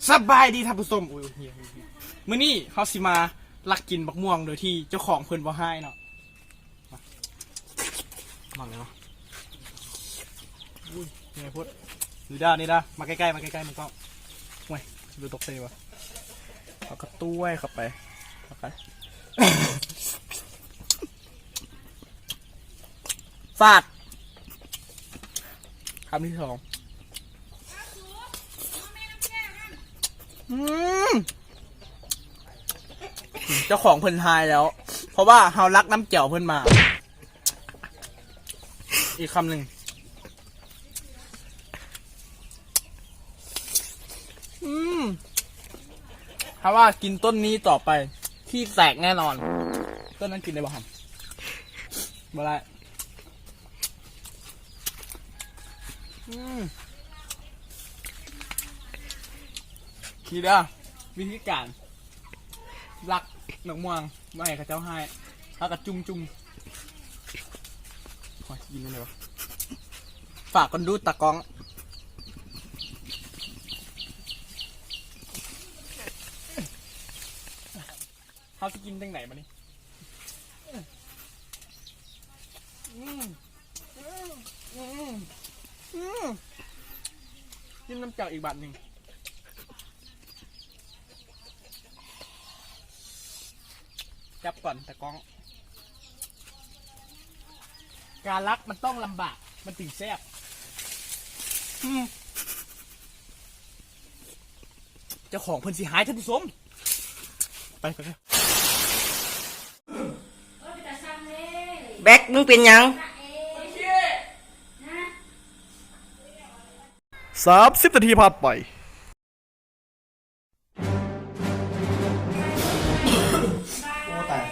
ສະບາຍດີທ່ານຜູ້ຊົມ ໂອ້ຍ ມື້ນີ້ເຮົາຊິມາລັກກິນບັກມ່ວງໂດຍທີ່ເຈົ້າຂອງເພິ່ນບໍ່ຮ້າຍເນາະ. ໝາກແລ້ວ ອຸ້ຍ ໃຫຍ່ໂພດ. ນີ້ດາ ນີ້ດາ ມາໃກ້ໆ ມາໃກ້ໆ ມັນກໍ ໂອ້ຍ ຊິບໍ່ຕົກໃສ່ວະ. ເຮົາກໍຕ້ວຍເຂົ້າໄປ ເຂົ້າໄປ ຟາດ ຄຳທີສອງ. ອືມ ເຈົ້າຂອງເພິ່ນຫາຍແລ້ວ ເພາະວ່າເຮົາລັກນ້ຳແຈ່ວເພິ່ນມາ. ອີກຄຳໜຶ່ງ. ອືມ ຖ້າວ່າກິນຕົ້ນນີ້ຕໍ່ໄປ ຂີ້ແຕກແນ່ນອນ. ຕົ້ນນັ້ນກິນໄດ້ບໍ່ຫຳ? ບໍ່ໄດ້. ອືມ ນີ້ເດີ ວິທີການລັກໝາກມ່ວງບໍ່ໃຫ້ເຂົາເຈົ້າຮ້າຍ ເຮົາກໍຈຸ່ມໆ. ໂອ້ຍ ກິນໄດ້ບໍ່? ຝາກກ່ອນດູຕາກ້ອງ. ເຮົາຊິກິນຈັ່ງໃດບາດນີ້? ອືມ ອືມ ອືມ ກິນນ້ຳເຈົ້າອີກບາດໜຶ່ງ. ຈັບກ່ອນຕາກ້ອງ. ການລັກມັນຕ້ອງລຳບາກ ມັນຈຶ່ງແຊບ. ອືມ ເຈົ້າຂອງເພິ່ນຊິຫາຍ ທ່ານຜູ້ຊົມ. ໄປ ໄປ ໄປ. ແບັກ ມຶງເປັນຫຍັງ? ສາມສິບນາທີຜ່ານໄປ. ໂອ້ ຕາຍ.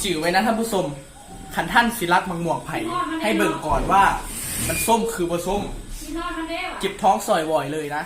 ຈື່ໄວ້ນະທ່ານຜູ້ຊົມ, ຄັນທ່ານຊິລັກໝາກມ່ວງໃຜ, ໃຫ້ເບິ່ງກ່ອນວ່າມັນສົ້ມຄືບໍ່ສົ້ມ. ເຈັບທ້ອງຊ່ອຍວອຍເລີຍນະ.